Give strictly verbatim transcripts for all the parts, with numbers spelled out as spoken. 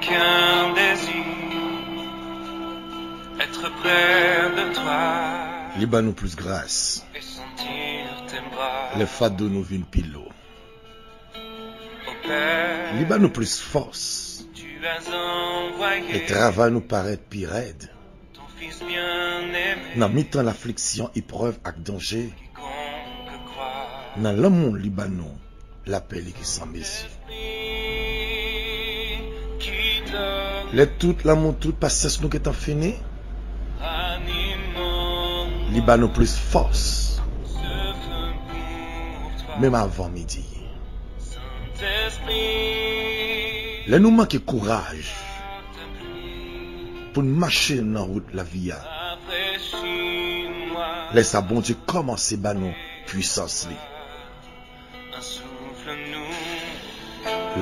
Qu'un désir, être près de toi. Li ban nou plis gras. Et sentir tes bras. Lè fado nou vin pi lou. Li ban nou plis fòs. Lè travay nou parèt pi rèd. Nan mitan lafliksyon, eprèv ak danje, nan lanmou li ban nou lapè li ki san mezi. Lè tout lanmou, tout pasyans nou gentan fini, li ban nou plis fòs. Menm avan midi. Lè nou manke kouraj pou n mache nan wout lavi a, lè sa Bondye kòmanse ba nou pwisans li.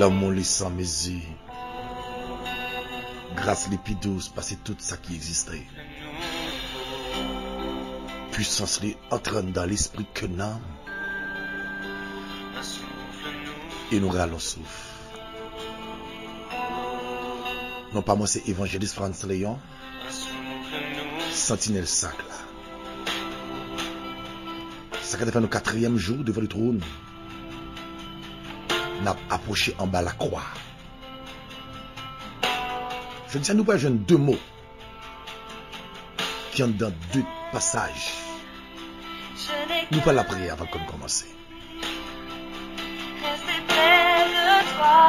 Lanmou li san mezi. Gras li pi dous pase tout sa ki egziste. Pwisans li antre anndan lespri ke nanm. E nou rale yon souf. Non pa mwen se Evanjelis Frantz Léon, Santinèl Sak la. Sa ka te fè nou katriyèm jou devan le twòn. N ap apwoche anba lakwa. Jodi a nou pral jwenn de mo ki anndan de pasaj. Nou pral lapriyè avan ke n kòmanse. Rester près de toi,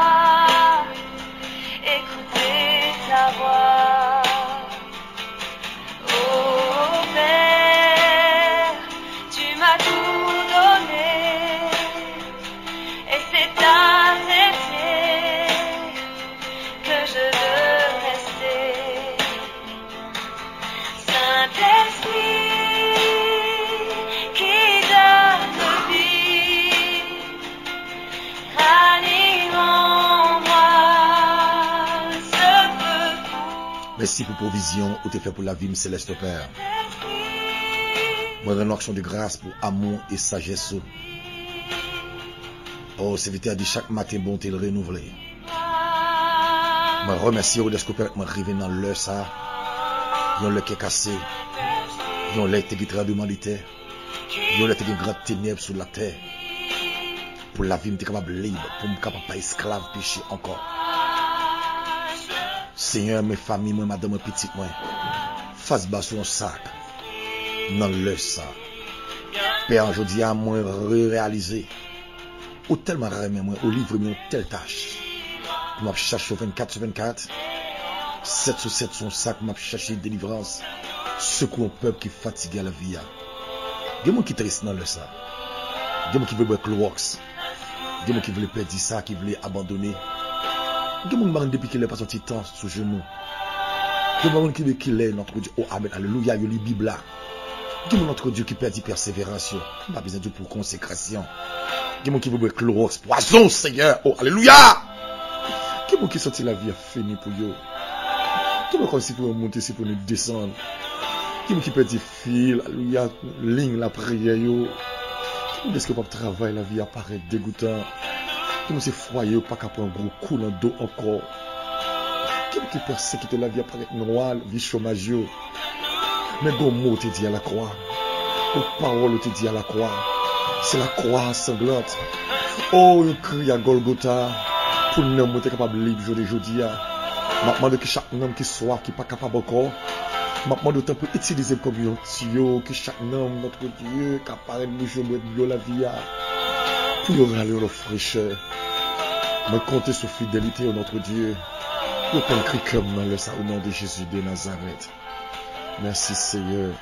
écouter ta voix. Oh Père, tu m'as tout donné, et c'est à tes pieds que je veux rester. Saint-Esprit qui donne vie, ranime en moi ce feu. Mèsi pou pwovizyon ou te fè pou lavi m, Seleste Pè. Mwen rann ou aksyon de gras pou amou e sajès ou. O, sèvitè a di chak maten bonte l renouvle. Mwen remèsye w dèske w pèmèt mwen rive nan lè sa a. Yon lè kè kase. Yon lè te gen tranblemanntè. Yon lè te gen gran tenèb sou latè. Pou lavi m te kapab lib, pou m kapab pa esklav peche ankò. Senyè, men fanmi mwen, madanm mwen, pitit mwen, fas ba sou yon sak nan lè sa. Pè, jodi a, mwen realize ou tèlman renmen mwen, ou livre m yon tèl tach. M ap chache w vennkat sou vennkat, sèt sou sèt sou yon sak, m ap chache delivrans. Sekou yon pèp ki fatige a lavi a. Gen moun ki tris nan lè sa. Gen moun ki vle bwè klowòks. Gen moun ki vle pèdi sa, ki vle abandone. Gen moun ki pa konn depi kilè yo pase yon ti tan sou jenou. Gen moun ki vle kilè, notre Dieu, oh, amen, alelouya, yo li Bib la. Gen moun, notre Dieu, ki pèdi pèseverans yo. M pa bezwen di w pou konsekrasyon. Gen moun ki vle bwè klowòks, pwazon, Senyè, oh, alelouya! Gen moun ki santi lavi a fini pou yo. Gen moun kòmsi pou yo monte, se pou nou desann. Gen moun ki pèdi fil, alelouya, liy lapriyè yo. Gen moun dèske yo p ap travay, lavi a parèt degoutan. Gen moun se fwaye yo pa ka pran gwo kou nan do ankò. Gen moun ki pèsekite, lavi a parèt nwa, vi chomaj yo. Men gon mo ou te di a lakwa. Yon pawòl ou te di a lakwa. Se lakwa sanglant. O, yon kri a Gòlgota. Pou nanm mwen te kapab lib jounen jodi a. M ap mande ke chak nanm ki swaf, ki pa kapab ankò. M ap mande w tanpri itilize m kòm yon tiyo, ke chak nanm, notre Dieu, ka parèt bouch yo, bwè dlo lavi a. Pou yo rale yon lòt frechè. Mwen konte sou fidelite w, notre Dieu. Reponn kri kè m nan lè sa, au nom de Jésus de Nazareth. Merci, Seigneur.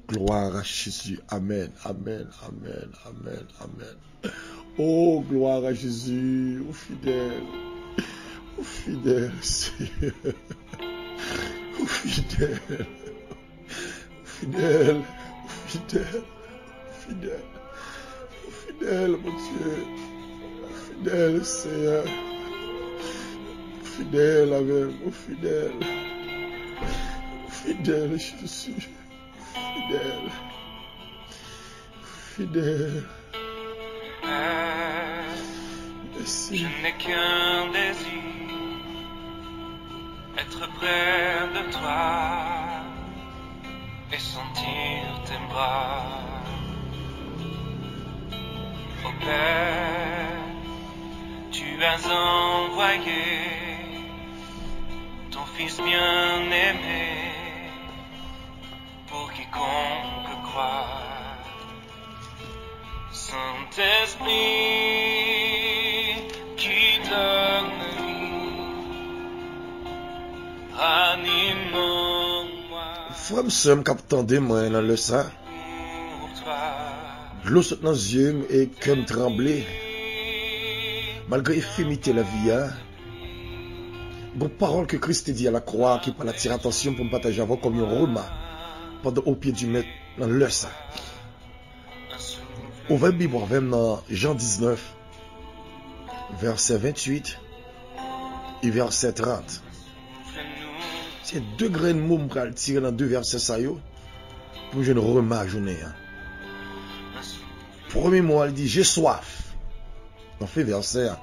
Gloire à Jésus. Amen, amen, amen, amen, amen. Oh, gloire à Jésus. Ou fidèl. Ou fidèl, Seigneur. Ou fidèl. Ou fidèl. Ou fidèl. Fidèl. Ou fidèl, Bondye. Ou fidèl, Senyè. Ou fidèl avè m. Ou fidèl. Ou fidèl, Jezi. Ou fidèl. Ou fidèl. Je n'ai qu'un désir, être près de toi et sentir tes bras. Oh Père, tu as envoyé ton Fils bien-aimé pour quiconque croit. Saint-Esprit, qui donne vie, ranime en moi. Frè m, sè m k ap tande mwen nan lè sa, dlo sot nan zye m e kè m tranble. Malgre enfimite lavi a, gon pawòl ke Kris te di alakwa ki pral atire atansyon m pou m pataje avè w kòm yon remak pandan o pye di Mèt nan lè sa. Ouvè Bib ou avè m nan Jan diznèf, vèsè venntuit e vèsè trant. Se de grenn mo m pral tire nan de vèsè sa yo pou m jwenn remak jounen an. Premye mo a, li di, J'ai soif. Nan fen vèsè a.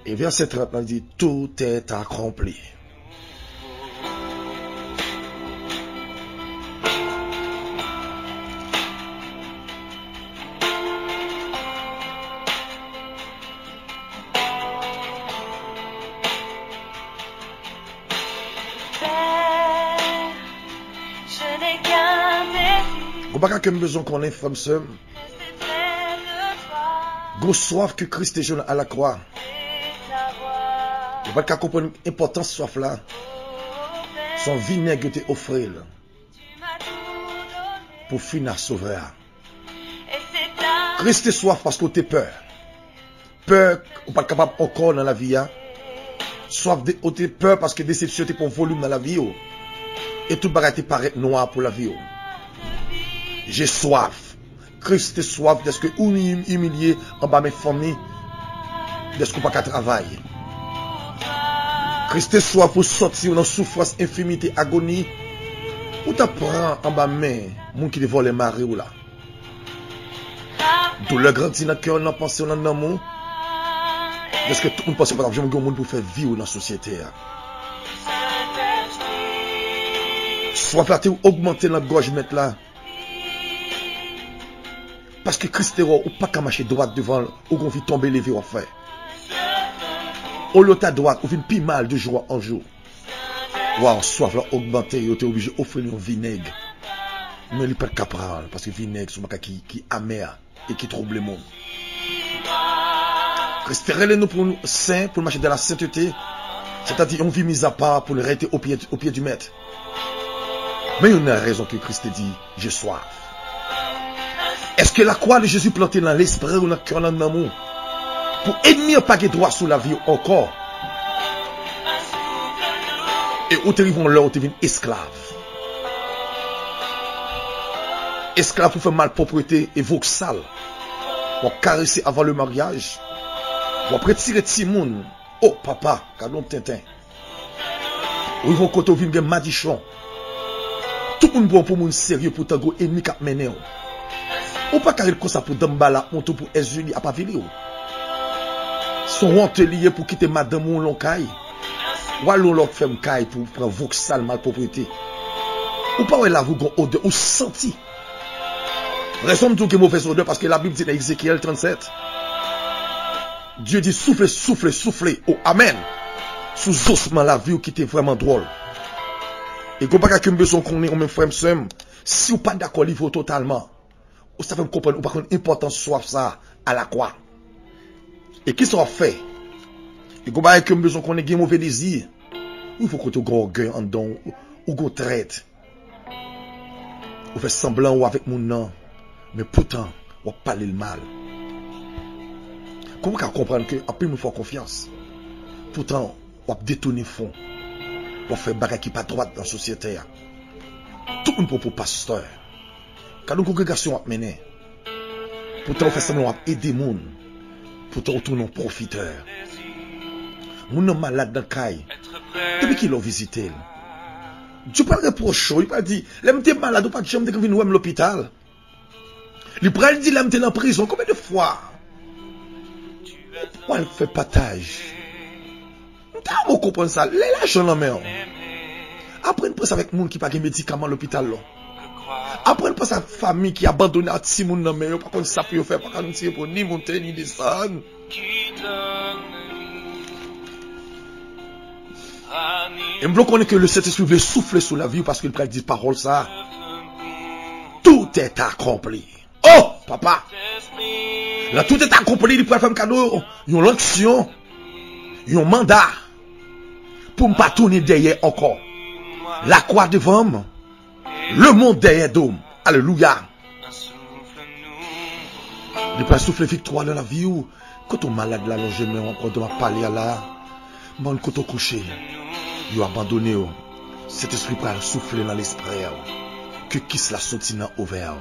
E vèsè trant la, li di, Tout est accompli. Gon bagay ke m bezwen konnen, frè m, sè m. Gon swaf ke Kris te jwenn alakwa. Ou pa t ka konprann enpòtans swaf la. Se yon vinèg yo te ofri l pou fini ak Sovè a. Kris te swaf paske w te pè. Pè ou pa t kapab ankò nan lavi a. Swaf de, ou te pè paske desepsyon te pran volim nan lavi w. E tout bagay te parèt nwa pou lavi w. J'ai soif. Kris te swaf dèske ou im-, imilye anba men fanmi, dèske ou pa ka travay. Kris te swaf pou sòti w nan soufrans, enfimite, agoni. Ou t ap pran anba men moun ki te vòlè mari w la. Doulè grandi nan kè w, nan panse w, nan nanm ou. Dèske tout moun panse w pa t ap janm gen yon moun pou fè vi w nan sosyete a. Swaf la te ogmante nan gòj Mèt la. Paske Kris te wè w pa ka mache dwat devan l, ou gon vi tonbe leve w ap fè. Olye w ta dwat, ou vin pi mal de jou an jou. Waw, swaf la ogmante, yo te oblije ofri l yon vinèg. Men li pa t ka pran l, paske vinèg se yon bagay ki, ki amè e ki twouble moun. Kris te rele nou pou nou sen, pou nou mache dans la sainteté, sètadi yon vi mizapa pou nou rete o pye, o pye di Mèt. Men youn nan rezon ke Kris te di, J'ai soif. Èske lakwa de Jezi plante nan lespri w, nan kè w, nan nanm ou, pou ènmi an pa gen dwa sou lavi w ankò? E ou te rive yon lè ou te vin esklav. Esklav pou fè malpwoprete e voksal. W ap karese avan le maryaj. W ap retire timoun. O papa, gad yon tenten. Ou rive yon kote ou vin gen madichon. Tout moun pran w pou moun serye, poutan gon ènmi k ap mennen w. Ou pa ka ret konsa pou danmbala ap monte w, pou èzili ap avili w. Se yon wont li ye pou kite madanm ou nan yon kay. W al yon lòt fèm kay pou w pran voksal malpwoprete. Ou pa wè lavi w gon odè, ou santi. Rezon m di w gen movèz odè, paske Labib di nan Ezekyèl trannsèt, Dye di, soufle, soufle, soufle, o amèn, sou zosman lavi w ki te vrèman dwòl. E gon bagay ke m bezwen w konnen, ou menm frè m, sè m, si w pa dakò livre w totalman, ou sa fè m konprann ou pa konn enpòtans swaf sa a lakwa. E kisa w ap fè? E gon bagay ke m bezwen w konnen, gen move dezi. Ou fè kote w gen ògèy anndan w, ou gon trèt. Ou fè sanblan ou avèk moun nan, men poutan w ap pale l mal. Kòman w ka konprann ke anpil moun fè w konfyans, poutan w ap detounen fon, w ap fè bagay ki pa dwat nan sosyete a? Tout moun pran w pou pastè. Gad yon kongregasyon w ap mennen. Poutan w fè sanblan w ap ede moun. Poutan w tounen yon pwofitè. Moun nan malad nan kay. Depi kilè w vizite l? Dye pral repwoche w, li pral di, lè m te malad, ou pa t janm te vin wè m lopital. Li pral di, lè m te nan prizon, konbyen de fwa w al fè pataj. M ta renmen w konprann sa. Lè lajan nan men w, aprann panse avèk moun ki pa gen medikaman lopital la. Aprann panse ak fanmi ki abandone ak timoun nan men yo, pa konn sa pou yo fè, pa ka ni monte, ni desann. E m vle w konnen ke le Sentespri vle soufle sou lavi w paske li pral di pawòl sa. Tout est accompli. Oh, papa! Nan tout est accompli, li pral fè m kado yon lonksyon, yon manda pou m pa tounen dèyè ankò. Lakwa devan m, lemonn dèyè do m. Alelouya! Li pral soufle viktwa nan lavi w. Kote w malad la, lonje men w ankò, m ap pale a la. Bann kote w kouche, yo abandone w. Sentespri pral soufle nan lespri w. Ke kis la soti nan ovè w.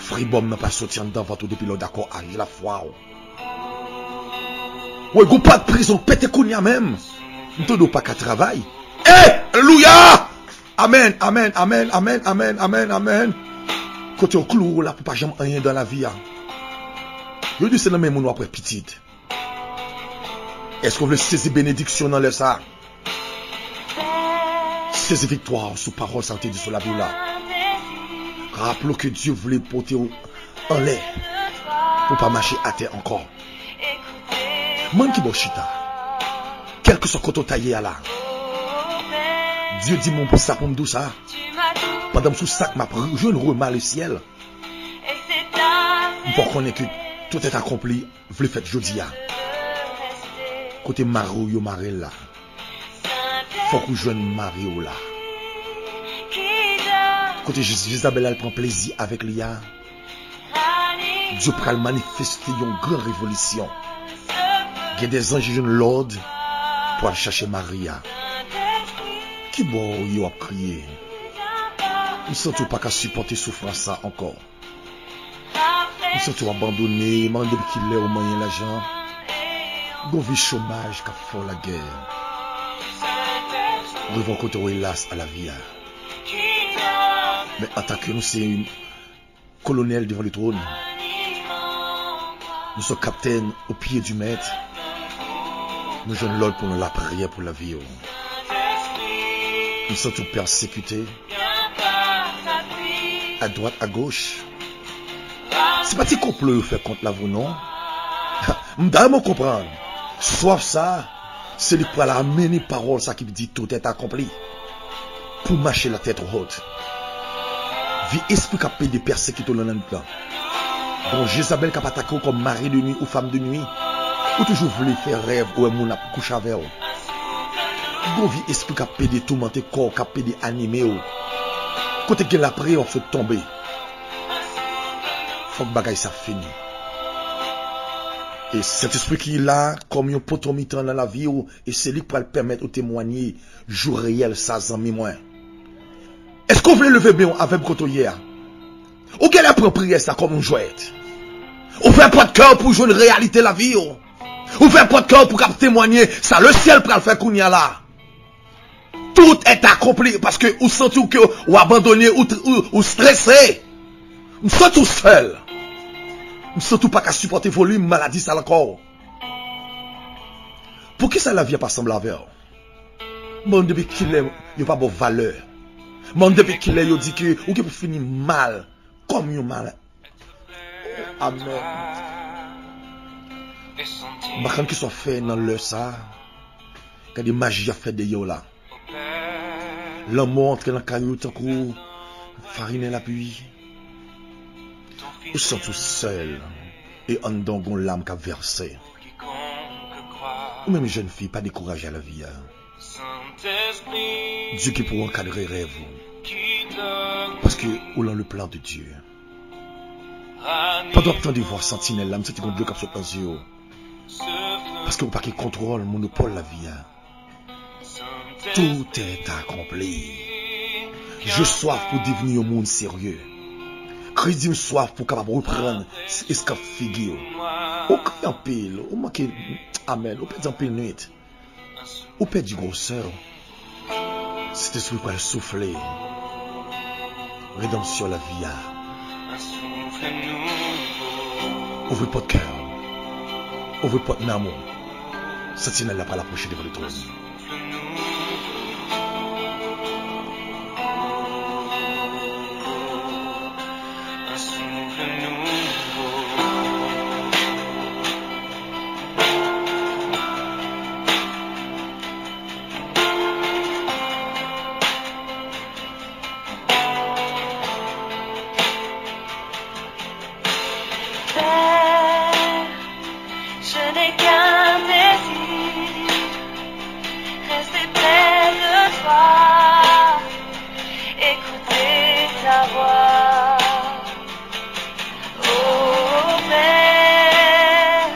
Fribòm nan pral soti anndan vant ou depi lè w dakò ak lafwa w. Woy, gon pòt prizon pete kounye a menm. M tande w pa ka travay. Eh! Alelouya! Amèn, amèn, amèn, amèn, amèn, amèn, amèn. Kote yo klouwe w la pou pa janm anyen dan lavi a. Yo di se nan men moun w ap wè pitit. Èske w vle sezi benediksyon nan lè sa a? Sezi viktwa sou pawòl sa yo te di sou lavi w la. Raple w ke Dye vle pote w anlè pou w pa mache atè ankò. Moun ki bò chita, kèlkeswa kote w ta ye a la, Dye di m sa pou m di w sa. Pandan m sou sak, m ap jwenn rema le syèl. M fè w konnen ke tout est accompli vle fèt jodi a. Kote mari w yo mare l la, fòk ou jwenn mari w la. Kote Jez-, Jezabèl al pran plezi avèk li a, Dye pral manifeste yon gran revolisyon. Gen de zanj ki jwenn lòd pou al chache mari a. Ki bò w ye w ap kriye? M santi w pa ka sipòte soufrans sa ankò. M santi w abandone, m ap mande depi kilè w manyen lajan. Gon vi chomaj k ap fè w lagè. Rive yon kote w elas a lavi a. Men antanke nou se kolonèl devan le twòn, nou se kaptèn o pye di mèt, nou jwenn lòd pou nou lapriyè pou lavi w. M santi w pèsekite. Adwat, agoch. Se pa ti konplo yo fè kont lavi w non. Ha, m ta renmen w konprann. Swaf sa, se li k pral amene pawòl sa ki di tout est accompli. Pou mache la tèt wòt. Vye espri k ap pede pèsekite w nan lannwit lan. Gon Jezabèl k ap atake w kòm mari de nwi ou fanm de nwi. Ou toujou vle fè rèv ou wè moun ap kouche avè w. Gon vye espri k ap pede toumante kò w, k ap pede anime w. Kote gen lapriyè w ap sot tonbe. Fòk bagay sa fini. E Sentespri ki la kòm yon poto mitan nan lavi w, e se li k pral pèmèt ou temwanye jou reyèl sa, zanmi mwen. Èske w vle leve men w avè m kote w ye a? Ou genlè pran priyè sa kòm yon jwèt. Ouvè pòt kè w pou jwenn reyalite lavi w. Ouvè pòt kè w pou k ap temwanye sa lesyèl pral fè kounye a la. Tout est accompli paske ou santi w ke w abandone, ou, ou, ou strese. M santi w sèl. M santi w pa ka sipòte volim maladi sa l ankò. Poukisa lavi a pa sanble avè w? Bon, depi kilè yo pa ba w valè? Bon, depi kilè yo di ke ou gen pou fini mal kòm yon mal? Amèn. M pa konn kisa w fè nan lè sa a. Gade maji y ap fè dèyè w la. Lanmò antre nan kay ou tankou farinen lapli. Ou santi w sèl e anndan w gon lam k ap vèse. Ou menm jèn fi, pa dekouraje a lavi a. Dye gen pou ankadre rèv ou. Paske ou lan le plan de Dye. Pandan w ap tande vwa santinèl la, m santi gon dlo k ap sot nan zye w. Paske ou pa gen kontwòl monopòl lavi a. Tout est accompli. Je swaf pou devni yon moun serye. Kredi m swaf pou kapab reprann eskanp figi w. Ou kriye anpil, ou manke, amèn, ou pèdi anpil nwit. Ou pèdi gwosè w. Sentespri pral soufle redanmsyon lavi a. Ouvri pòt kè w. Ouvri pòt nanm ou. Santinèl la pral apwoche devan lotwòn. Père, je n'ai qu'un désir, rester près de toi, écouter ta voix. Oh Père,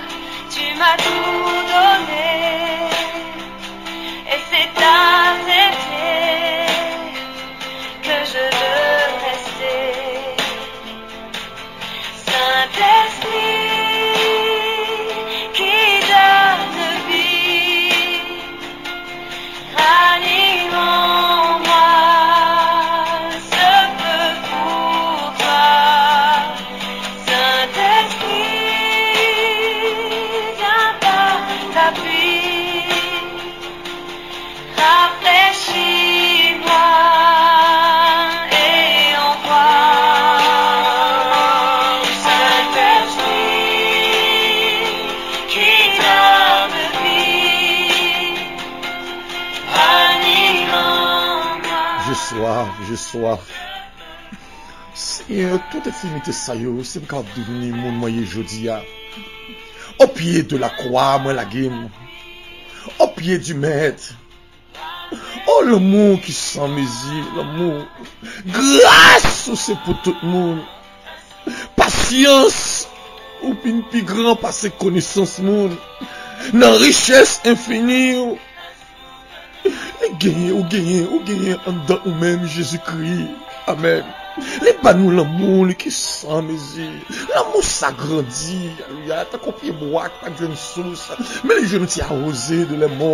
tu m'as tout donné, et c'est à tes pieds que je veux rester. Saint-Esprit qui donne vie, ranime en moi ce feu pour toi. Saint-Esprit, viens par ta pluie, rafraîchis-moi et envoie Saint-Esprit qui donne vie, ranime en moi. J'ai soif, j'ai soif. Senyè, tout enfimite sa yo, si m kapab devni moun mwen ye jodi a. O pye de la kwa, mwen lage m. O pye di Mèt. O lanmou ki san mezi, lanmou. Gras ou se pou tout moun. Pasyans ou vin pi gran pase konesans moun. Nan richès enfini ou, li genyen, ou genyen, ou genyen anndan ou menm, Jezikri. Amèn. Li ban nou lanmou li ki san mezi. Lanmou sa grandi, alelouya, tankou pye bwa ki pa t jwenn sous, men li jwenn yon ti awoze de lè mò.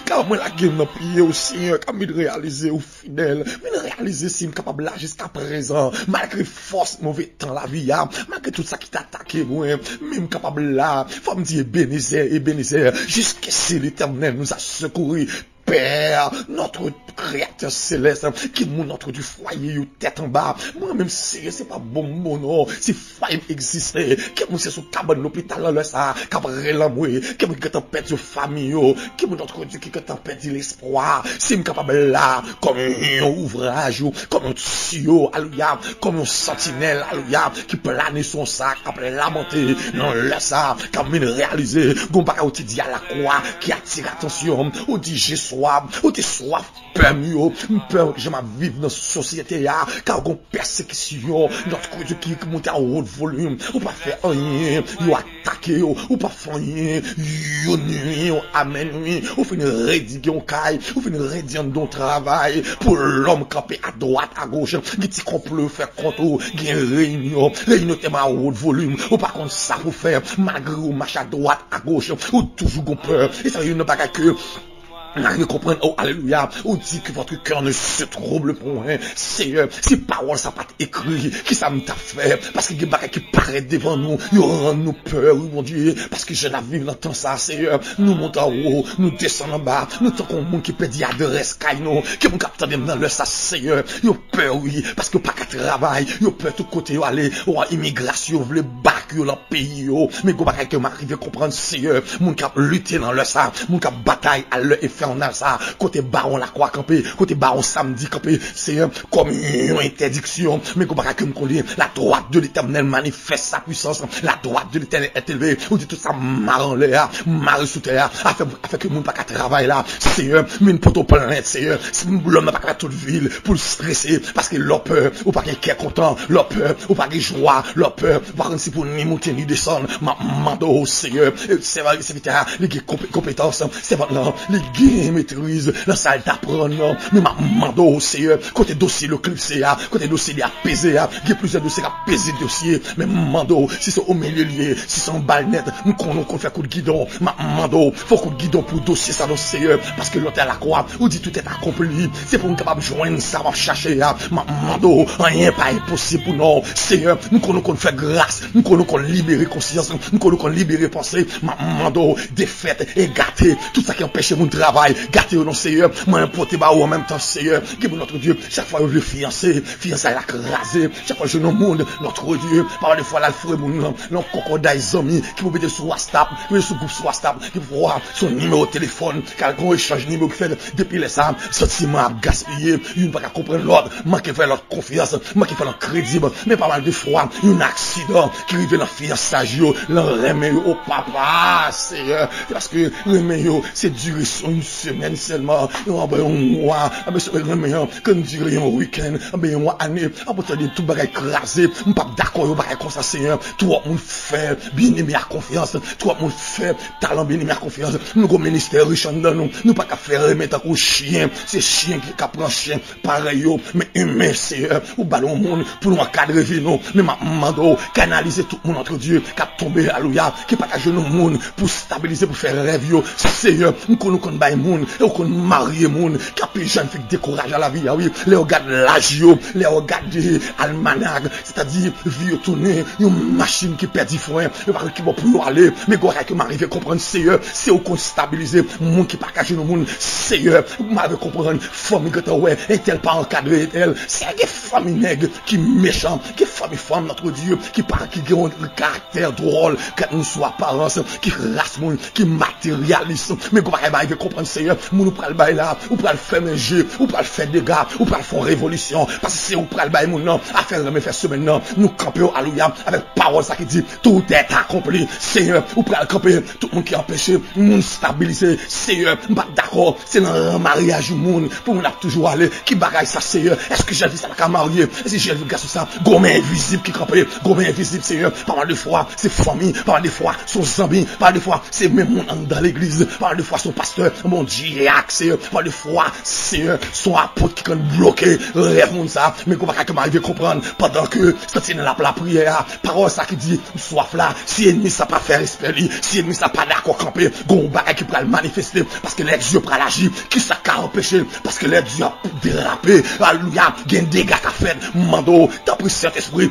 Ka mwen lage m nan pye w, Senyè, ka m vin reyalize ou fidèl. Vin reyalize si m kapab la jiska prezan, malgre fòs move tan lavi a, malgre tout sa ki t atake mwen, men m kapab la. Fò m di, Ebenezè, Ebenezè, jusqu'ici l'Éternel nous a secourus. Père, notre Créateur céleste, ki moun notre Dieu foyer yo tèt anba. Mwen menm, Senyè, se pa bon m bon non. Se fwa m egziste. Ki moun se sou kabann lopital nan lè sa a, k ap rele anmwe. Ki moun ki gentan pèdi fanmi yo. Ki moun notre Dieu ki gentan pèdi lespwa. Si m kapab la, kòm yon ouvraj ou, kòm yon tiyo, alelouya, kòm yon santinèl, alelouya, ki plane sou yon sa, k ap lamante nan lè sa a, k ap vin reyalize, gon bagay ou te di a lakwa, ki atire atansyon, ou di, j'ai soif, ou te swaf, pè m yo, m pè jan m ap viv nan sosyete a, ka gon pèsekisyon, notre Dieu ki, ki monte a wot volim, ou pa fè anyen, yo atake w, ou pa fè anyen, yo nwi w, amèn wi, ou fin redi gen yon kay, ou fin redi anndan yon travay, pou lòm kanpe adwat, agoch, gen ti konplo yo fè kont ou, gen reyinyon, reyinyon tèlman a wot volim, ou pa konn sa pou fè, malgre ou mache adwat, agoch, ou toujou gon pè, e sa youn nan bagay ke N a rekonprann, oh, alelouya, ou di que votre cœur ne se trouble point. Seyè, si pawòl sa pa t ekri, kisa m t ap fè? Paske gen bagay ki parèt devan nou, yo rann nou pè, wi, Bondye. Paske jan n ap viv nan tan sa, Seyè, nou monte anwo, nou desann anba, nou tankou yon moun ki pèdi adrès kay nou. Ki moun k ap tande m nan lè sa, Seyè? Yo pè, wi, paske yo pa ka travay, yo pè tout kote yo ale, wa imigrasyon vle bak yo lan peyi yo. Men gon bagay ke m arive konprann, Seyè, moun k ap lite nan lè sa, moun k ap batay a lè enfènal sa, kote bawon lakwa kanpe, kote bawon samdi kanpe, Seyè, kòm yon entèdiksyon. Men gon bagay ke m konnen, la droite de l'Éternel manifeste sa puissance, la droite de l'Éternel est élevée. Ou di tout sa mare anlè a, mare sou tè a, afè, afè ke moun pa ka travay la, Seyè, men pote w plent, Seyè, si lòm nan pa ka fè tout vi l pou l strese, paske lè w pè, ou pa gen kè kontan, lè w pè, ou pa gen jwa, lè w pè, ou pa konn si pou ni monte ni desann. M ap mande w, Seyè, sèvitè a, li gen konpe-, konpetans, sèvant lan, li gen gen metriz nan sa l t aprann nan. Men m ap mande w, Seyè, kote dosye l yo klipse a, kote dosye li ap peze a, gen plizyè dosye k ap peze dosye. Men m mande w, si se o milye l ye, si se anba l nèt, m konnen w konn fè kout gidon. M ap mande w, fè kout gidon pou dosye sa non, Seyè, paske lè w te alakwa, ou di tout est accompli. Se pou m kapab jwenn sa m ap chache a. M ap mande w, anyen pa enposib pou non w. Seyè, m konnen w konn fè gras, m konnen w konn libere konsyans, m konnen w konn libere panse. M ap mande w, defèt e gate, tout sa ki anpeche moun travay, gate yo non, Seyè. Mwen pote ba ou an menm tan, Seyè. Gen moun, Notre Dieu, chak fwa yo vle fiyanse, fiyansay la kraze. Chak fwa yo jwenn yon moun, Notre Dieu, pa de fwa l al foure moun nan nan kòkòday zanmi ki pou mete l sou WhatsApp, ki mete l sou gwoup sou WhatsApp, ki pou wè sou nimewo telefòn, k al gen yon echanj nimewo ki fèt. Depi lè sa, santiman ap gaspiye, youn pa ka konprann lòt, manke fè lòt konfyans, manke fè lòt kredib. Men pa mal de fwa, youn aksidan ki rive nan fiyansaj yo, nan renmen yo, o papa, Seyè, se paske renmen yo, se dire yon semèn sèlman, yon, anben yon mwa, anben se renmen an, ke n dire yon wikenn, anben yon ane, anben tande tout bagay kraze, m p ap dakò yon bagay konsa, Seyè, twòp moun fè byeneme a konfyans, twòp moun fè talan byeneme a konfyans, nou gon ministè rich anndan nou, nou pa ka fè renmen tankou chen, se chen ki ka pran chen, parèy yo, men imen, Seyè, ou ba l yon moun pou nou ankadre vi nou. Men m ap mande w, kanalize tout moun, Notre Dieu, k ap tonbe, alelouya, ki pa ka jwenn yon moun pou stabilize, pou fè rèv yo. Seyè, m konn ou konn bay moun, e ou konn marye moun, k ap jwenn fi k dekouraje a lavi a, wi. Lè yo gad laj yo, lè yo gade almanak, sètadi vi yo tounen yon machin ki pèdi fren, yo pa konn ki bò pou yo ale. Men gwo bagay ke m arive konprann, Seyè, se ou konn stabilize moun ki pa ka jwenn yon moun, Seyè, m arive konprann fanmi gentan wè entèl pa ankadre entèl. Seyè, gen fanmi nèg ki mechan, gen fanmi fanm, Notre Dieu, ki pa, ki gen yon karaktè dwòl, gad moun sou aparans, ki ras moun, ki materyalis. Men gwo bagay m arive konprann, Seyè, moun ou pral bay la, ou pral fèmen je, ou pral fè dega, ou pral fè yon revolisyon, paske se ou pral bay moun nan, afè renmen fè semèn nan, nou kanpe w, alelouya, avèk pawòl sa ki di, tout est accompli. Seyè, ou pral kanpe tout moun ki anpeche moun stabilize. Seyè, m pa dakò, se nan maryaj yon moun, pou moun ap toujou ale. Ki bagay sa, Seyè? Èske jèn fi sa pa ka marye? Èske jèn fi gason sa, gon men envizib ki kanpe, gon men envizib, Seyè? Pa mal de fwa, se fanmi, pa mal de fwa, se yon zanmi, pa mal de fwa, se menm moun anndan legliz, pa mal de fwa, se yon pastè, yon dyak, Seyè, pa mal de fwa, Seyè, se yon apot ki konn bloke rèv moun sa. Men gwo bagay ke m arive konprann, pandan ke santinèl ap lapriyè a, pawòl sa ki di, m swaf la, si ènmi sa pa fè respè li, si ènmi sa pa dakò kanpe, gon bagay ki pral manifeste, paske lè Dye pral aji, kisa k ka anpeche l? Paske lè Dye ap drape, alelouya, gen dega k ap fèt. M mande w, tanpri, Sentespri,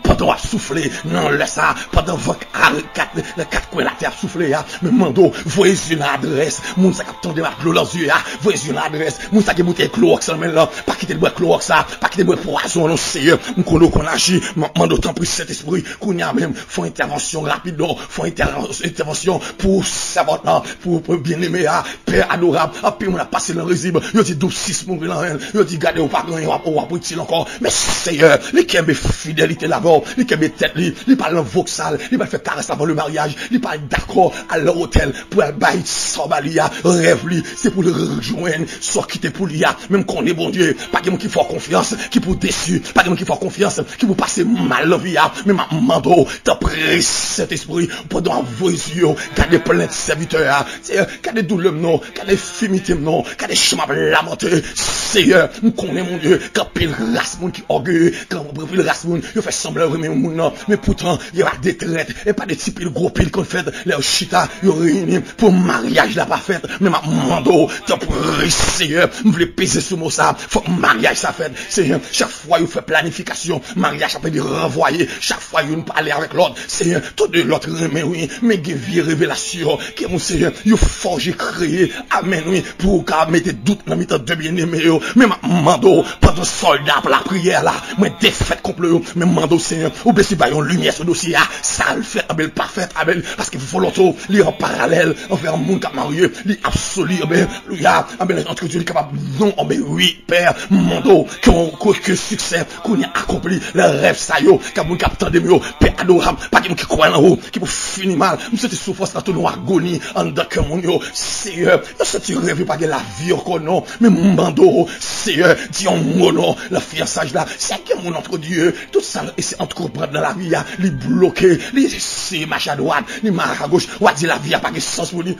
pandan w ap soufle nan lè sa, pandan van k a kat, nan kat kwen latè ap soufle a, men m mande w, voye zye nan adrès moun sa k ap tande m ak dlo nan zye a, voye zye nan adrès moun sa gen boutèy klowòks nan men l lan, pa kite l bwè klowòks sa, pa kite l bwè pwazon an non, Seyè. M konnen w konn aji, m ap mande w, tanpri, Sentespri, kounye a menm, fè yon entèvansyon rapid non, fè yon entèvansyon pou sèvant lan, pou, pou byeneme a, Pè adorab, anpil moun ap pase nan rizib, yo di Doub Sis mouri nan ren l, yo di gade ou pa gen anyen, w ap, w ap itil ankò. Men Seyè, li kenbe fidelite l avè w, li kenbe tèt li, li pa al nan voksal, li pa al fè karès avan le maryaj, li pa al dakò al nan otèl pou al bay sa w ba li a, rèv li, se pou l jwenn sa w kite pou li a. Men m konnen Bondye, pa gen moun ki fè w konfyans ki pou desi, pa gen moun ki fè w konfyans ki pou pase mal nan vi a. Men m ap mande w, tanpri, Sentespri, pandan w ap voye zye w, gade plent sèvitè a, Seyè, gade doulè m non, gade enfimite m non, gade jan m ap lamante. Seyè, m konnen, Bondye, gen anpil ras moun ki ògeye, gen anpil ras moun, yo fè sanblan yo renmen moun nan, men poutan, gen pa de trèt, e pa de ti pil gwo pil konn fèt, lè yo chita, yo reyini, pou maryaj la pa fèt. Men m ap mande w, tanpri, Seyè, m vle peze sou mo sa, fòk maryaj sa fèt. Seyè, chak fwa yo fè planifikasyon, maryaj sa vle ranvwaye, chak fwa youn pale avèk lòt, Seyè, tou de lòt renmen, wi, men gen vye revelasyon ke moun, Seyè, yo fòje, kreye, amèn, wi, pou w ka mete dout nan mitan de byeneme yo. Men m ap mande w, pandan sòlda ap lapriyè la, mwen defèt konplo yo, men m mande w, Seyè, ou bezwen bay yon limyè sou dosye a, sa l fèt, anben l pa fèt, amèn, paske volonte w, li an paralèl anvè moun k ap marye, li absoli, anben, alelouya, anben, antre Dye, li kapab non, anben, wi, Pè, m mande w, ke, ke, ke siksè, kounye a akonpli, nan rèv sa yo, ke moun k ap tande m yo, Pè adorab, pa gen moun ki kwè nan ou, ki pou fini mal, m santi soufrans la tounen yon agoni anndan kè moun yo, Seyè, yo santi rèv yo pa gen lavi ankò non, men m mande w, Seyè, di yon mo non, nan fiyansaj la, si gen moun antre Dye, tout sa l eseye antreprann nan lavi a, li bloke, li eseye mache adwat, li mache agoch, w a di lavi a pa gen sans pou li.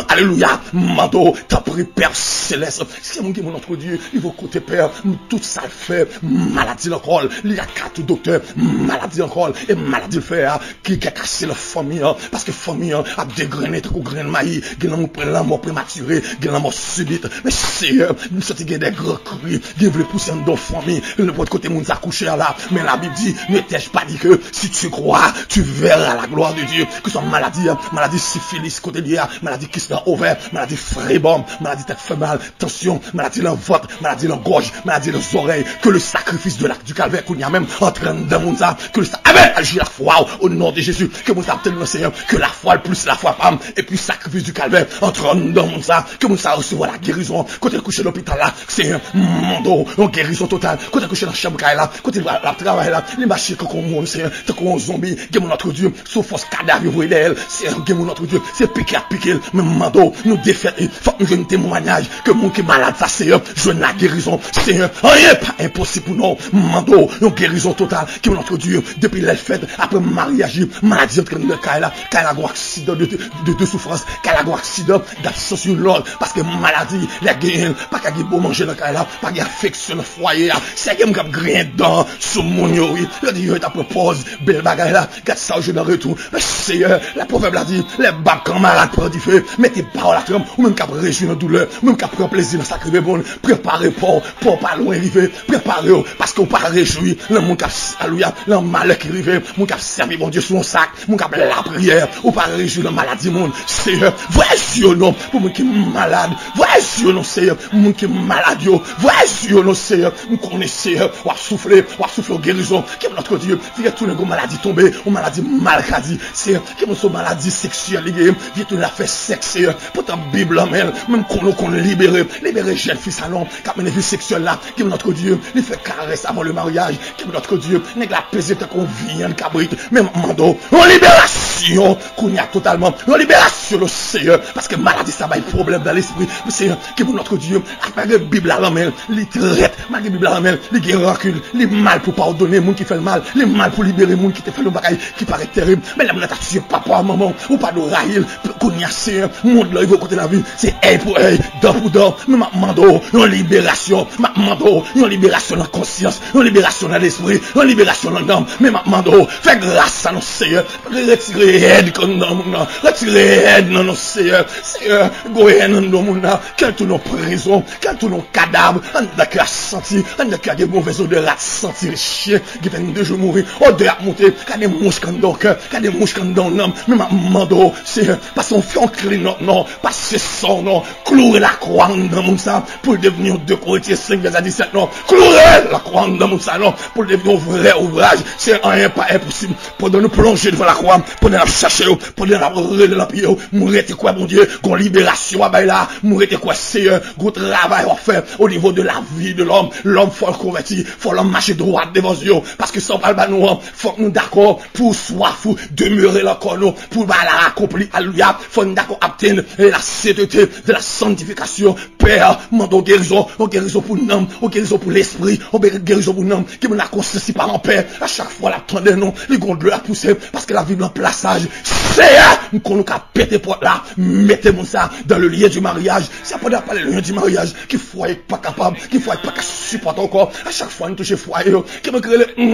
Alelouya. M mande w, tanpri, Pè Selès, si yon moun gen moun antre Dye, li vo kote Pè, tout sa l fè, maladi nan kò l, li al ka tout doktè, maladi nan kò l, e maladi l fè a, ki gen kase nan fanmi an, paske fanmi an ap degrennen tankou grenn mayi, gen lanmò, lanmò prematire, gen lanmò sibit. Men Seyè, m santi gen de gran kri, gen vle pouse anndan fanmi, nenpòt kote moun sa kouche a la. Men Labib di, ne t'ai-je pas dit que si tu crois, tu verras la gloire de Dieu. Keswa maladi a, maladi sifilis kote li ye a, maladi kis nan ovè, maladi fibwòm, maladi tèt fè mal, tansyon, maladi nan vant, maladi nan gòj, maladi nan zòrèy, ke le sacrifice de l'arc du calvaire kounye a menm antre anndan moun sa, ke le sa, amèn, aji lafwa w, o non de Jezi, ke moun sa ap tann nan Seyè, ke lafwa l plis lafwa pa m, epi sakrifis di kalvè antre anndan moun sa, ke moun sa resevwa lagerizon, kote l kouche lopital la, Seyè, m mande w yon gerizon total, kote l kouche nan chanm kay la, kote l ap travay la, li mache tankou yon moun, Seyè, tankou yon zonbi, gen moun antre Dye, sou fòs kadav yo voye dèyè l, Seyè, gen moun antre Dye, se pike y ap pike l, men m mande w, nou defèt li, fòk nou jwenn temwayaj, ke moun ki malad sa, Seyè, jwenn lagerizon, Seyè, anyen pa enposib pou nou, m mande w, yon gerizon total, ke moun antre Dye, depi lè l fèt, apre maryaj li, maladi antre nan kay la, kay la gon aksidan de, de, de soufrans, kay la gon aksidan, d ap santi yon lòd, paske maladi, lè genyen l, pa ka gen bon manje nan kay la, pa gen afeksyon nan fwaye a. Seyè, gen moun k ap griyen dan sou moun yo, wi. Yo di yo t ap pran pòz, bèl bagay la, gad sa yo jwenn an retou. Men Seyè, la pwovèb la di, lè bab kanmarad pran dife, mete pa w la tranm, ou menm k ap rejwi nan doulè, ou menm k ap pran plezi nan sa k rive moun, prepare pa w, pa w pa lwen rive, prepare w, paske w pa rejwi nan moun k ap, alelouya, nan malè ki rive, moun k ap sèvi Bondye sou yon sak, moun k ap lapriyè, ou pa rejwi nan maladi moun. Seyè, voye zye w non pou moun ki malad. Voye zye w non, Seyè, moun ki malad yo. Voye zye w non, Seyè. M konnen, Seyè, w ap soufle, w ap soufle yon gerizon. Ke moun antre Dye, vire tounen gon maladi tonbe, yon maladi malkadi. Seyè, ke moun se yon maladi seksyèl li genyen, vire tounen afè sèks, Seyè. Poutan Bib la men l, men m konnen w konn libere. Libere jèn fi sa non, k ap mennen vi seksyèl la. Ke moun antre Dye, li fè karès avan le maryaj. Ke moun antre Dye, nèg la peze tankou yon vyann kabrit. Men m ap mande w, yon liberasyon, kounye a totalman. Yon liberasyon, le Seyè. Paske maladi sa bay pwoblèm nan lespri. Seyè, ke moun antre Dye, afè gen Bib la nan men l, li trèt. Malgre Bib la nan men l, li gen rankin. Li mal pou padone moun ki fè l mal. Li mal pou libere moun ki te fè l yon bagay ki parèt terib. Men lè moun nan ta tiye papa w, manman w, ou pa dwe rayi l. Kounye a, Seyè, mond lan rive kote n ap viv, se èy pou èy, dan pou dan. Men m ap mande w yon liberasyon. M ap mande w yon liberasyon nan konsyans, yon liberasyon nan lespri, yon liberasyon nan nanm. Men m ap mande w, fè gras sa non, Seyè. Retire èn anndan moun nan. Retire èn nan non, Seyè. Seyè, gon èn anndan moun nan. Ke l tounen yon prizon, ke l tounen yon kadav. Anndan kè a santi, anndan kè a gen movèz odè, rat santi, chen, gen vennde jou mouri. Odè ap moute, gade mouch k anndan yon kè, gade mouch k anndan yon nanm. Men m ap mande w, Seyè, pase yon fè yon klinòt non, pase san w non, kloure lakwa anndan moun sa, pou l devni yon de Korentyen senk vèsè disèt non. Kloure lakwa anndan moun sa non, pou l devni yon vrè ouvraj. Se anyen pa enposib. Pandan nou plonje devan lakwa, pandan n ap chache w, pandan n ap rele nan pye w, mwen rete kwè, Bondye, gon liberasyon w ap bay la. Mwen rete kwè, Seyè, gon travay w ap fè o nivo de la vi de lòm. Lòm fò l konvèti, fò lòm mache dwat devan zye w. Paske sa w pral ba nou an, fòk nou dakò pou swaf ou demere nan kò nou, pou bagay la akonpli. Alelouya. Fò n dakò obtenir la sainteté de la sanctification. Pè, mande yon gerizon, yon gerizon pou nanm, yon gerizon pou lespri, yon be-, gerizon pou nanm. Ke moun la konsyans li pa anpè. A chak fwa l ap tande nou, li gon dlo l ap pouse, paske l ap viv nan plasaj. Seyè, m konn ou ka pete pòt la, mete moun sa dans le lieu du mariage. Se pandan y ap pale lieu du mariage, ki fwaye k pa kapab, ki fwaye k pa ka sipòte ankò. A chak fwa nou touche fwaye yo, ke moun ki rele, hmm.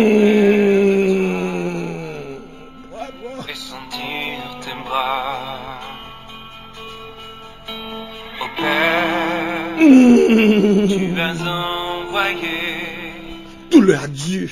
Descendu dans tes bras. Au Père, tu vas envoyer. Doulè a di,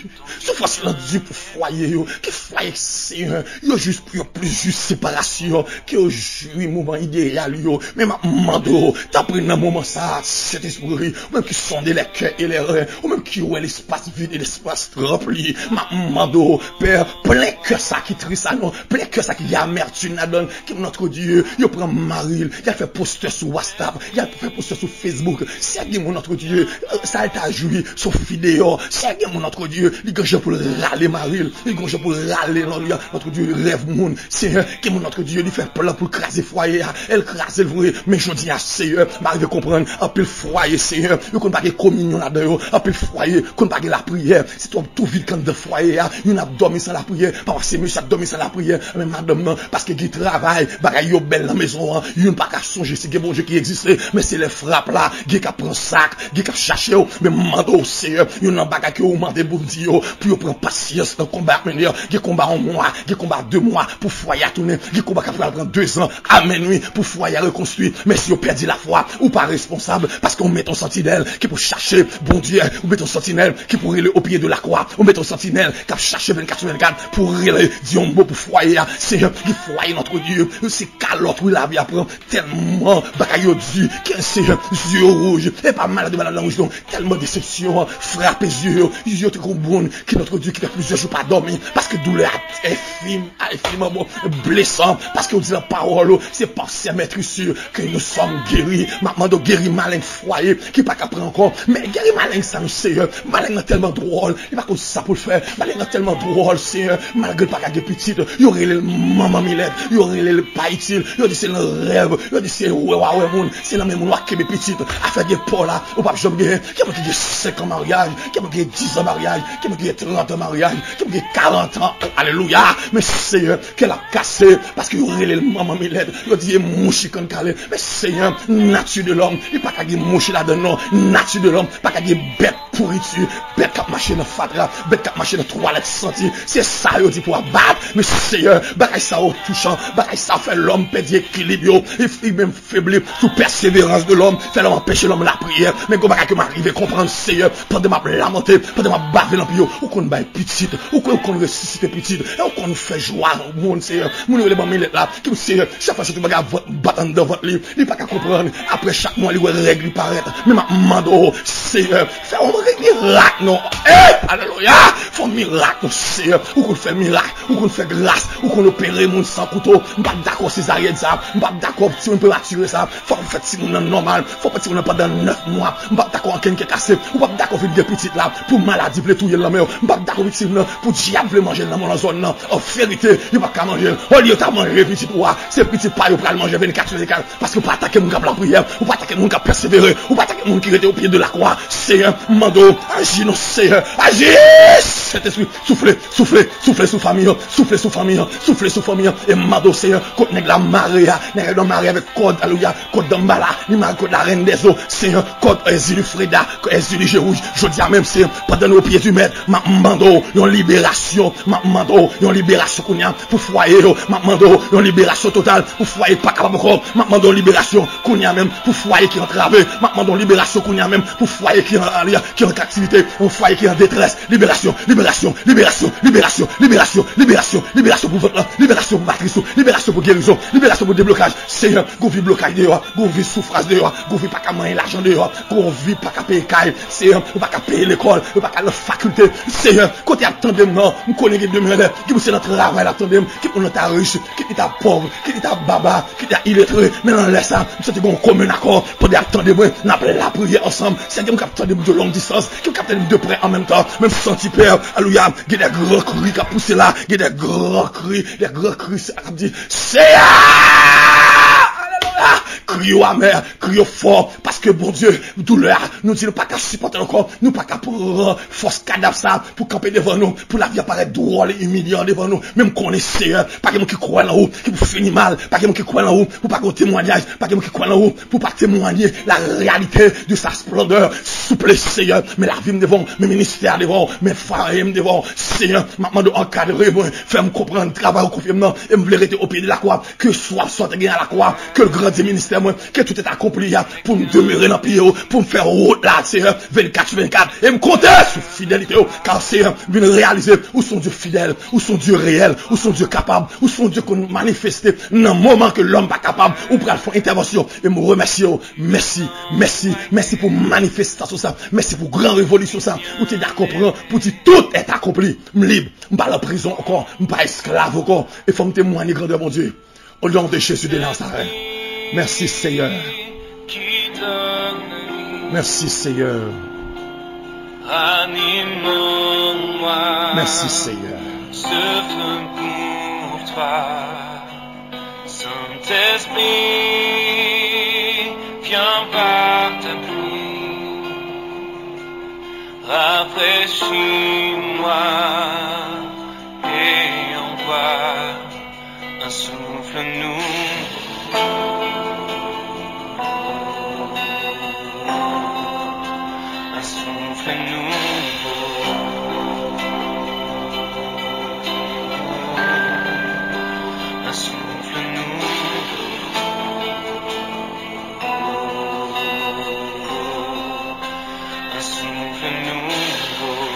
soufrans lan di pou fwaye yo. Ke fwaye, Seyè, yo jis pou yon plis jis separasyon. Ke yo jwi moman ideyal yo. Men m ap mande w, tanpri nan moman sa a, Sentespri, ou menm ki sonde les cœurs et les reins, ou menm ki wè lespas vid e lespas ranpli, m ap mande w, Pè, plen kè sa ki tris la non, plen kè sa ki gen amètim ladan l, ke moun antre Dye, yo pran mari l, y al fè postè sou WhatsApp, y al fè postè sou Facebook. Si gen moun antre Dye, sa l ta jwi, se yon fi deyò, si Gen moun, Notre Dieu, li gen jan pou l rale mari l, li gen jan pou l rale, Notre Dieu, rèv moun. Senyè, gen moun, Notre Dieu, li fè plan pou l kraze fwaye a, e l kraze l vre. Men jodi a, Senyè, m arive konprann anpil fwaye, Senyè, yo konn pa gen kominyon ladan yo, anpil fwaye konn pa gen lapriyè. Se twòp tou vid k anndan fwaye a, youn ap dòmi san lapriyè, papa, se mesye ap dòmi san lapriyè, men madanm nan, paske gen travay, bagay yo bèl nan mezon an, youn pa ka sonje si gen Bondye ki egziste, men se lè frap la, gen k ap pran sak, gen k ap chache w, men m mande w, Senyè, youn nan bagay ke ou mande pou m di yo, pou yo pran pasyans nan konba a, men gen konba yon mwa, gen konba de mwa, pou fwaye a tounen, gen konba k ap pral pran de zan, amèn wi, pou fwaye a rekonstwi, men si yo pèdi lafwa, ou pa responsab, paske ou mete yon santinèl ki pou chache Bondye, ou mete yon santinèl ki pou rele o pye de la kwa, ou mete yon santinèl k ap chache vennkat sou vennkat pou rele, di yon mo pou fwaye a, Senyè, gen fwaye, Notre Dieu, se kalòt wi lavi a pran, tèlman bagay yo di, ke Senyè, zye yo wouj, e pa malad yo malad nan wouj non, tèlman desepsyon an frape zye yo, yo te kon moun ki, Notre Dieu, ki fè plizyè jou pa dòmi, paske doulè a enfim, a enfim, bon, blesan, paske ou di nan pawòl ou, se pa sè mètrisur ke nou sòm geri. M ap mande w geri maleng fwaye ki pa ka pran ankò. Men geri maleng sa, Senyè. Maleng nan tèlman dwòl, li pa konn sa pou l fè. Maleng nan tèlman dwòl, Senyè. Malgre l pa ka gen pitit, yo rele l manman milèt, yo rele l pa itil, yo di se nan rèv, yo di se wè w a wè moun, se nan men moun w a kenbe pitit. Afè gen pa w la, ou p ap janm genyen. Gen moun ki gen senk an maryaj, gen moun ki gen diz an maryaj, gen moun ki gen trant an maryaj, gen moun ki gen karant an. Oh, alelouya! Men Senyè, kè l ap kase, paske yo rele l manman milèt, yo di e mouch li konn kale. Men Senyè, nati de lòm, li pa ka gen mouch ladan l non. Nati de lòm pa ka gen bèt pouriti, bèt k ap mache nan fatra, bèt k ap mache nan twalèt santi. Se sa yo di pou abat. Men Senyè, bagay sa yo touchan, bagay sa yo fè lòm pèdi ekilib yo, e fi menm febli sou pèseverans de lòm, fè lòm anpeche lòm lapriyè. Men gon bagay ke m arive konprann, Senyè, pandan m ap lamante, pandan m ap bave nan pye w, ou konn bay pitit, ou konn, ou konn resisite pitit, e ou konn fè jwa moun, Senyè. Moun yo rele ban milèt la, ki, Senyè, chak fwa se tout bagay ap vant, bat anndan vant li, li pa ka konprann. Apre chak mwa, li wè règ li parèt. Men m ap mande w, Senyè, fè yon mirak non. Eh, alelouya! Fè yon mirak non, Senyè. Ou konn fè mirak, ou konn fè gras, ou konn opere moun san kouto. M p ap dakò sezaryèn sa, m p ap dakò timoun prematire sa. Fòk ou fè timoun nan nòmal, fòk ou fè timoun nan pandan nèf mwa. M p ap dakò ankenn kè kase, ou p ap dakò vin gen pitit la pou maladi vle touye l nan men w. M p ap dakò vin timoun nan pou dyab vle manje l nan men w nan zòn nan. An verite, yo p ap ka manje l. Olye yo ta manje pitit ou a, se pitit pa yo pral manje vennkat sou vennkat. Paske ou pa atake moun k ap lapriyè, ou pa atake moun k ap pèsevere, ou pa atake moun ki rete o pye de la kwa. Senyè, m mande w, aji non, Senyè, aji! Sentespri, soufle, soufle, soufle sou fanmi an, soufle sou fanmi an, soufle sou fanmi an. E m mande w, Senyè, kot nèg la mare a, nèg la mare avèk kòd, alelouya, kòd danmbala, li mare kòd la rèn dèzo, Senyè, kòd Èzili Freda, kòd Èzili Je Wouj. Jodi a menm, Senyè, pandan nou o pye di mèt, m ap mande w yon liberasyon, m ap mande w yon liberasyon kounye a pou fwaye yo, m ap mande w yon liberasyon total pou fwaye k pa kapab ankò, m ap mande w liberasyon kounye a menm pou fwaye ki antrave, m ap mande w liberasyon kounye a menm pou fwaye ki an, ki an kaptivite, yon fwaye ki an detrès, liberasyon, liberasyon, liberasyon, liberasyon, liberasyon, liberasyon, liberasyon pou vant lan, liberasyon pou matris ou, liberasyon pou gerizon, liberasyon pou deblokaj. Senyè, gon vi blokaj deyò, gon vi soufrans deyò, gon vi pa ka manyen lajan deyò, gon vi pa ka peye kay, Senyè, ou pa ka peye lekòl, ou pa ka al nan fakilte. Senyè, kote y ap tande m nan, m konnen gen demen lè, gen moun se nan travay l ap tande m, gen moun nan ta rich, gen li ta pòv, gen li ta baba, gen li ta iletre, men nan lè sa, m santi gon komin akò, pandan y ap tande mwen, n ap lapriyè ansanm. Senyè, gen moun k ap tande m de long distans, gen moun k ap tande m de prè an menm tan, men m santi pè, alelouya, gen de gran kri k ap pouse la, gen de gran kri, de gran kri, sa k ap di, Senyè! Alelouya! Kri yo amè, kri yo fò, paske Bondye, doulè a, nou di nou pa ka sipòte l ankò, nou pa ka pran fòs kadav sa pou kanpe devan nou, pou lavi a parèt dwòl e imilyan devan nou. Men m konnen, Senyè, pa gen moun ki kwè nan ou ki pou fini mal, pa gen moun ki kwè nan ou pou pa gen yon temwayaj, pa gen moun ki kwè nan ou pou pa temwaye la réalité de sa splendeur. Souple, Senyè, men lavi m devan w, men ministè a devan w, men fwaye m devan w. Senyè, m ap mande w ankadre mwen, fè m konprann travay ou konfye m nan, e m vle rete o pye de la kwa, ke swaf sa w te gen a la kwa, ke l grandi ministè mwen, ke tout est accompli a, pou m demere nan pye w, pou m fè wout la, Senyè, vennkat sou vennkat, e m konte sou fidelite w, ka, Senyè, m vin reyalize ou se yon Dye fidèl, ou se yon Dye reyèl, ou se yon Dye kapab, ou se yon Dye konn manifeste nan moman ke lòm pa kapab, ou pral fè yon entèvansyon, e m remèsye w, mèsi, mèsi, mèsi pou manifestasyon sa, mèsi pou gran revolisyon sa, ou te dakò pran, pou di tout est accompli, m lib, m pa nan prizon ankò, m pa esklav ankò, e fò m temwanye grandè Bondye. Au nom de Jésus de Nazareth. Merci Seigneur. Merci Seigneur. Animons-moi. Merci, Seigneur. Souffle pour toi. Saint-Esprit, viens par ta pluie. Rafraîchis-moi et envoie un souffle nouveau. Un souffle nouveau. Un souffle nouveau. Un souffle nouveau.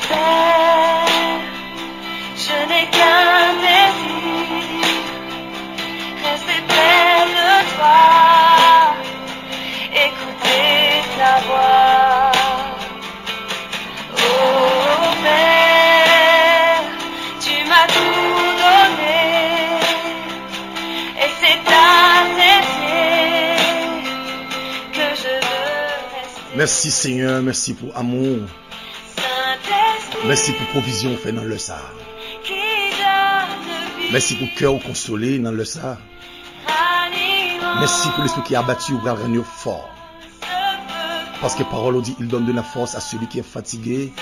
Père, je n'ai qu'un désir, rester près de toi, écouter ta voix. Oh Père, tu m'as tout donné, et c'est à tes pieds que je veux rester. Mèsi, Senyè, mèsi pou amou. Mèsi pou pwovizyon ou fè nan lè sa a. Mèsi pou kè ou konsole nan lè sa a. Mèsi pou lespri ki abati ou pral rann yo fò. Paske pawòl ou di, il donne de la force à celui qui est fatigué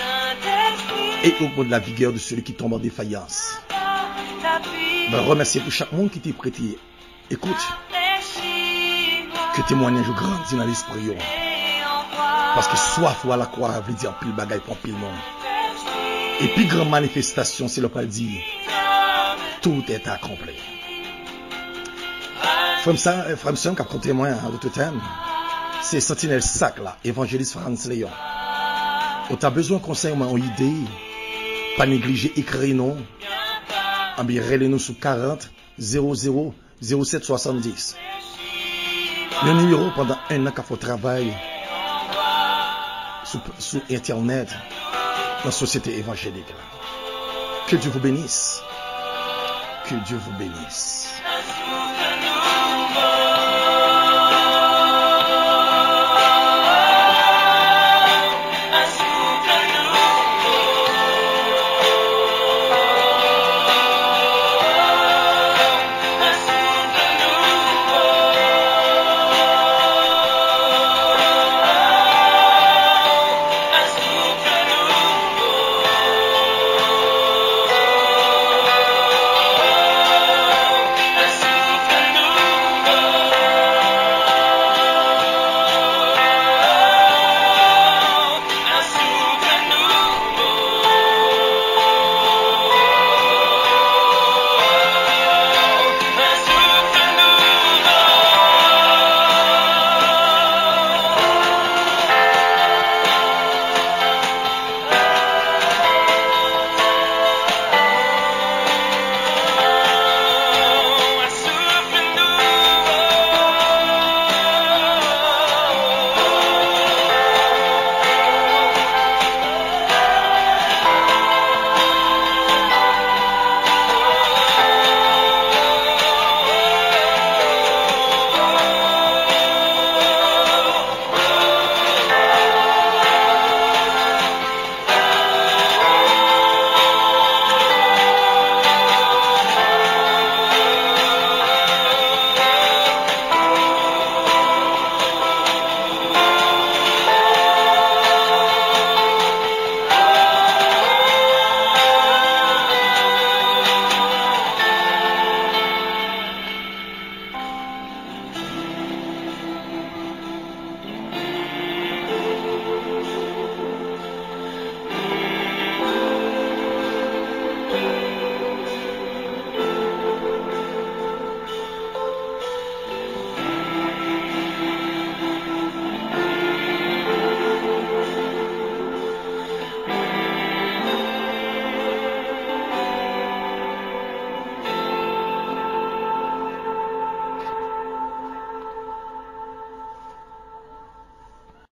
et augmente la vigueur de celui qui tombe en défaillance. Mwen remèsye pou chak moun ki te prete ekout. Ke temwayaj ou grandi nan lespri yo. Paske swaf ou a lakwa a vle di anpil bagay pou anpil moun. E pi gran manifestasyon se lè w pral di, tout est accompli. Frè m sa, frè m sè m k ap koute mwen an, de tout tèm, se Santinèl Sak la, Evanjelis Frantz Léon. Ou ta bezwen konsèy mwen, yon ide, pa neglije ekri nou, anben rele nou sou karant, zewo zewo, zewo sèt swasanndis. Yon nimewo pandan en an k ap fè w travay sou, sou entènèt nan sosyete evanjelik la. Que Dieu vous bénisse. Que Dieu vous bénisse.